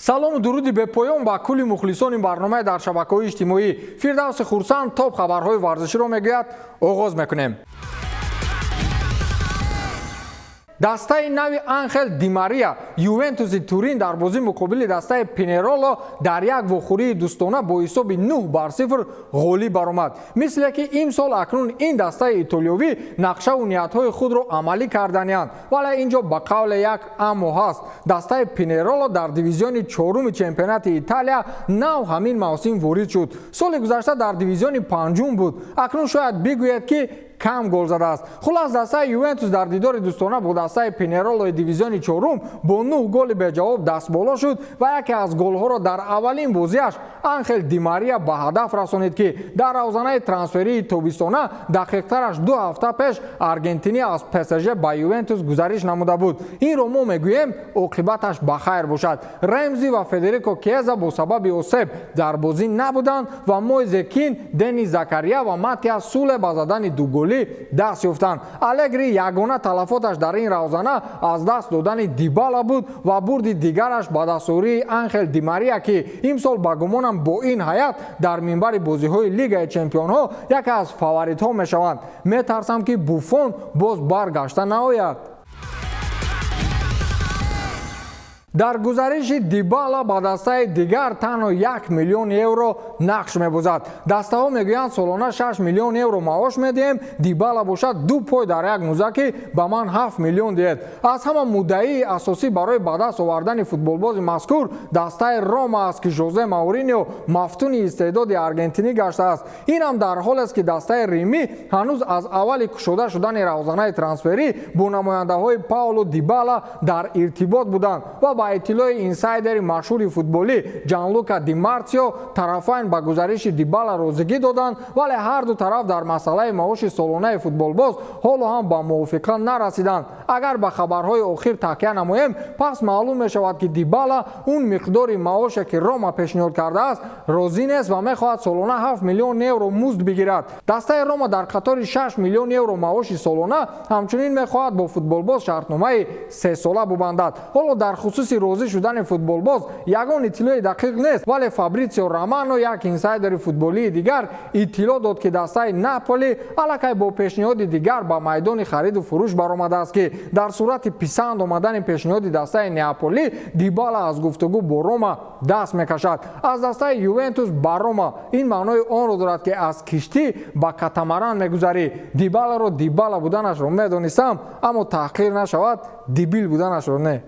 Салому дуруди бепоён ба кулли мухлисони барномаи дар шабакаҳои иҷтимоӣ. Фирдавси Хурсанд топ хабарҳои варзиширо мегӯяд. Оғоз мекунем. Дастаи нави Анхел Ди Мария Ювентуси Турин дар бозӣ муқобили дастаи Пинероло дар як вохӯрии дӯстона бо ҳисоби 9-0 ғолиб баромад. Мисле ки имсол акнун ин дастаи итолиёвӣ нақшаву ниятҳои худро амалӣ карданианд, вале ин ҷо ба қавле як аммо ҳаст. Дастаи Пинероло дар дивизиони чоруми чемпионати Италия нав ҳамин мавсим ворид шуд. Соли гузашта дар дивизиони панҷум буд. Акнун шояд бигӯяд, ки кам гол задааст. Хулас, дастаи Ювентус дар дидори дӯстона бо дастаи Пинеролои дивизиони чорум бо 9 голи беҷавоб дастболо шуд ва яке аз голҳоро дар аввалин бозиаш Анхел Ди Мария ба ҳадаф расонид, ки дар равзанаи трансферии тобистона, дақиқтараш 2 ҳафта пеш, аргентинӣ аз ПСЖ ба Ювентус гузариш намуда буд. Инро мо мегӯем, оқибаташ ба хайр бошад. Ремзи ва Федерико Кеза бо сабаби осеб дар бозӣ набуданд ва Мойзе Кин, Дени Закария ва Матиас Суле ба задани дуголӣ даст ёфтанд. Алегри ягона талафоташ дар ин равзана аз даст додани Дибала буд ва бурди дигараш ба дастурии Анхел Ди Мария, ки имсол ба гумонам бо ин ҳайат дар минбари бозиҳои Лигаи чемпионҳо яке аз фаворитҳо мешаванд. Метарсам, ки Буфон боз баргашта наояд. Дар гузариши Дибала ба дастаи дигар танҳо 1 миллион евро нақш мебозад. Дастаҳо мегӯянд, солона 6 миллион евро маош медиҳем, Дибала бошад ду пой дар як муза, ки ба ман 7 миллион диҳед. Аз ҳама муддаии асосӣ барои ба даст овардани футболбози мазкур дастаи Рома аст, ки Жозе Мауринио мафтуни истеъдоди аргентинӣ гаштааст. Инам дар ҳолест, ки дастаи римӣ ҳанӯз аз аввали кушода шудани равзанаи трансферӣ бо намояндаҳои Пауло Дибала дар иртибот буданд ва ба иттилои инсайдери машҳури футболӣ Ҷанлука Ди Марсио, тарафайн ба гузариши Дибала розигӣ доданд, вале ҳарду тараф дар масъалаи маоши солонаи футболбоз ҳоло ҳам ба мувофиқа нарасиданд. Агар ба хабарҳои охир такя намоем, пас маълум мешавад, ки Дибала он миқдори маоше, ки Рома пешниҳод кардааст, розӣ нест ва мехоҳад солона 7 миллион евро музд бигирад. Дастаи Рома дар қатори 6 миллион евро маоши солона ҳамчунин мехоҳад бо футболбоз шартномаи сесола бубандад. Ҳоло дар хусуси розӣ шудани футболбоз ягон иттилои дақиқ нест, вале Фабритсио Романо, як инсайдери футболии дигар, иттилоъ дод, ки дастаи Наполи аллакай бо пешниҳоди дигар ба майдони хариду фурӯш баромадааст, ки дар сурати писанд омадани пешниҳоди дастаи Неаполӣ Дибала аз гуфтугӯ бо Рома даст мекашад. Аз дастаи Ювентус ба Рома ин маънои онро дорад, ки аз киштӣ ба катамаран мегузарӣ. Дибаларо Дибала буданашро медонистам, аммо таҳқир нашавад, дебил буданашро не.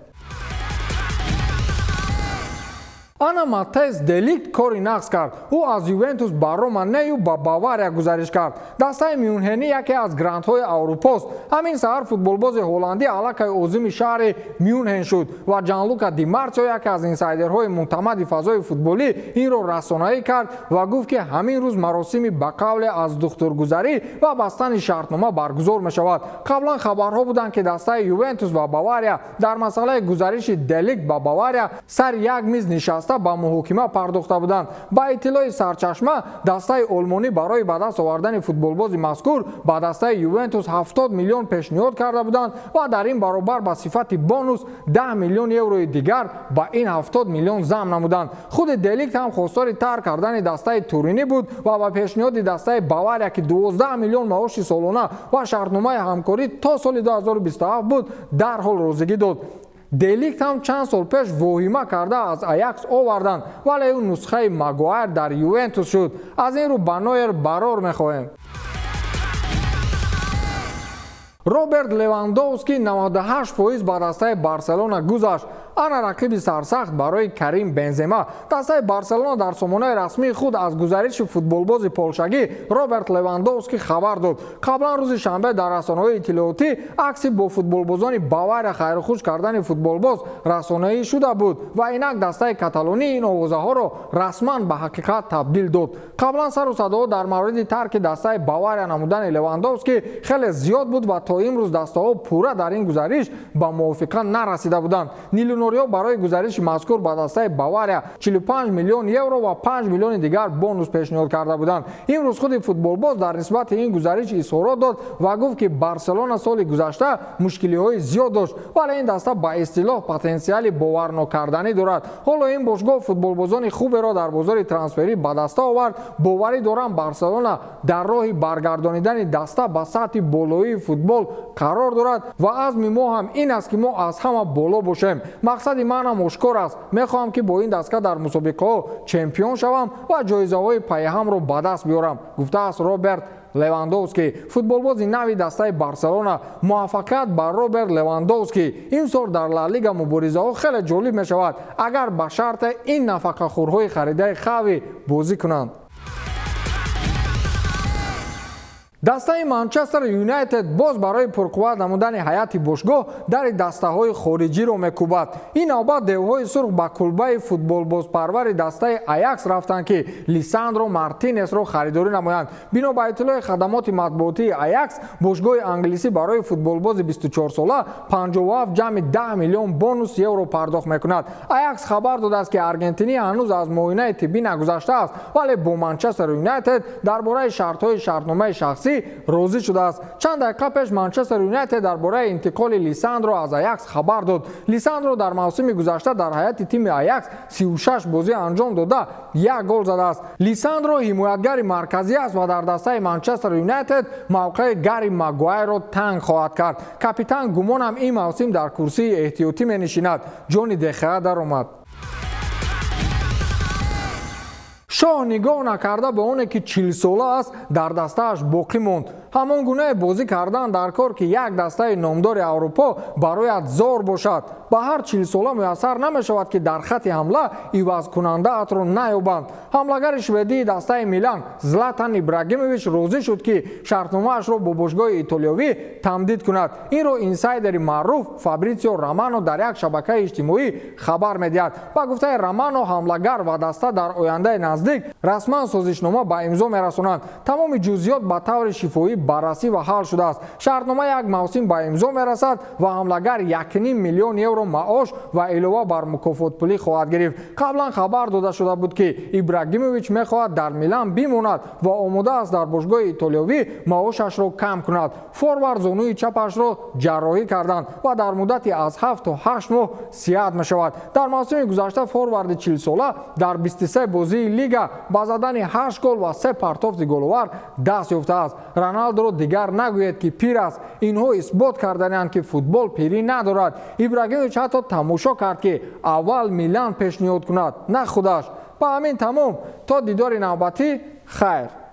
Ана Матес Деликт кори нақс кард. Ӯ аз Ювентус ба Рома нею ба Бавария гузариш кард. Дастаи Мюнхенӣ яке аз грандҳои Аврупост. Ҳамин саҳар футболбози ҳолландӣ аллакай озими шаҳри Мюнхен шуд ва Ҷанлука Ди Марсио, яке аз инсайдерҳои мӯътамади фазои футболӣ, инро расонаӣ кард ва гуфт, ки ҳамин рӯз маросими ба қавле аз духтургузарӣ ва бастани шартнома баргузор мешавад. Қаблан хабарҳо буданд, ки дастаи Ювентус ва Бавария дар масъалаи гузариши Деликт ба Бавария сари як миз нишаста ба муҳокима пардохта буданд. Ба иттилои сарчашма, дастаи олмонӣ барои ба даст овардани футболбози мазкур ба дастаи Ювентус 70 миллион пешниҳод карда буданд ва дар ин баробар ба сифати бонус 10 миллион еврои дигар ба ин 70 миллион зам намуданд. Худи Деликт ҳам хостори тарк кардани дастаи туринӣ буд ва ба пешниҳоди дастаи Бавария, ки 12 миллион маоши солона ва шартномаи ҳамкорӣ то соли 2027 буд, дарҳол розигӣ дод. Деликт ҳам чанд сол пеш воҳима карда аз Аякс оварданд, вале ӯ нусхаи Магуайр дар Ювентус шуд. Аз ин рӯ ба Нойер барор мехоҳем. Роберт Левандовский 98% ба дастаи Барселона гузашт. Ана рақиби сарсахт барои Карим Бензема. Дастаи Барселона дар сомонаи расмии худ аз гузариши футболбози полшагӣ Роберт Левандовский хабар дод. Қаблан рӯзи шанбе дар расонаҳои иттилоотӣ акси бо футболбозони Бавария хайрухуш кардани футболбоз расонаӣ шуда буд ва инак дастаи каталонӣ ин овозаҳоро расман ба ҳақиқат табдил дод. Қаблан сару садоҳо дар мавриди тарки дастаи Бавария намудани Левандовский хеле зиёд буд ва то имрӯз дастаҳо пурра дар ин гузариш ба мувофиқа нарасида буданд. Чинориҳо барои гузариши мазкур ба дастаи Бавария 45 миллион евро ва 5 миллиони дигар бонус пешниҳод карда буданд. Имрӯз худи футболбоз дар нисбати ин гузариш изҳорот дод ва гуфт, ки Барселона соли гузашта мушкилиҳои зиёд дошт, вале ин даста ба истилоҳ потенсиали боварнокарданӣ дорад. Ҳоло ин бошгоҳ футболбозони хуберо дар бозори трансферӣ ба даста овард. Боварӣ дорам, Барселона дар роҳи баргардонидани даста ба сатҳи болоии футбол қарор дорад ва азми мо ҳам ин аст, ки мо аз ҳама боло бошем. Мақсади манам ошкор аст: мехоҳам, ки бо ин даста дар мусобиқаҳо чемпион шавам ва ҷоизаҳои пайҳамро ба даст биёрам, гуфтааст Роберт Левандовский, футболбози нави дастаи Барселона. Муваффақият ба Роберт Левандовский! Имсол дар Ла Лига муборизаҳо хеле ҷолиб мешавад, агар ба шарте ин нафақахӯрҳои харидаи Хави бозӣ кунанд. Дастаи Манчестер Юнайтед боз барои пурқувват намудани ҳайати бошгоҳ дари дастаҳои хориҷиро мекӯбад. Ин навбат девҳои сурх ба кулбаи футболбозпарвари дастаи Аякс рафтанд, ки Лисандро Мартинесро харидорӣ намоянд. Бино ба иттилои хадамоти матбуотии Аякс, бошгоҳи англисӣ барои футболбози 24сола 57 ҷамъи 10 миллион бонус евро пардохт мекунад. Аякс хабар додааст, ки аргентинӣ ҳанӯз аз муоинаи тиббӣ нагузаштааст, вале бо Манчестер Юнайтед дар бораи шартҳои шартномаи шахсӣ розӣ шудааст. Чанд дақиқа пеш Манчестер Юнайтед дар бораи интиқоли Лисандро аз Аякс хабар дод. Лисандро дар мавсими гузашта дар ҳайати тими Аякс 36 бозӣ анҷом дода, як гол задааст. Лисандро ҳимоятгари марказӣ аст ва дар дастаи Манчестер Юнайтед мавқеи Гарри Магуайрро танг хоҳад кард. Капитан, гумонам, ин мавсим дар курсии эҳтиётӣ менишинад, Ҷони Дехеа даромад. Шоҳ нигоҳ накарда ба оне, ки 40сола аст, дар дастааш боқӣ монд. Ҳамон гунае бозӣ кардан дар кор, ки як дастаи номдори Аврупо барояд зор бошад. Ба ҳар 40сола муяссар намешавад, ки дар хатти ҳамла ивазкунандаатро наёбанд. Ҳамлагари шведии дастаи Милан Златан Ибрагимович розӣ шуд, ки шартномаашро бо бошгоҳи итолиёвӣ тамдид кунад. Инро инсайдери маъруф Фабритсио Романо дар як шабакаи иҷтимоӣ хабар медиҳад. Ба гуфтаи Романо, ҳамлагар ва даста дар ояндаи наздик расман созишнома ба имзо мерасонанд. Тамоми ҷузъиёт ба таври шифоҳӣ баррасӣ ва ҳал шудааст. Шартнома як мавсим ба имзо мерасад ва ҳамлагар 1,5 миллион евро маош ва илова бар мукофотпулӣ хоҳад гирифт. Қаблан хабар дода шуда буд, ки Ибрагимович мехоҳад дар Милан бимонад ва омода аст дар бошгоҳи итолиёвӣ маошашро кам кунад. Форвард зонуи чапашро ҷарроҳӣ карданд ва дар муддати аз 7 то 8 моҳ сиҳат мешавад. Дар мавсими гузашта форварди 40сола дар 23 бозии лига ба задани ҳашт гол ва се партофти головар даст ёфтааст. Роналдоро дигар нагӯед, ки пир аст. Инҳо исбот карданианд, ки футбол пирӣ надорад. Ибрагимович ҳатто тамошо кард, ки аввал Милан пешниҳод кунад, на худаш. Ба ҳамин тамом. То дидори навбатӣ, хайр.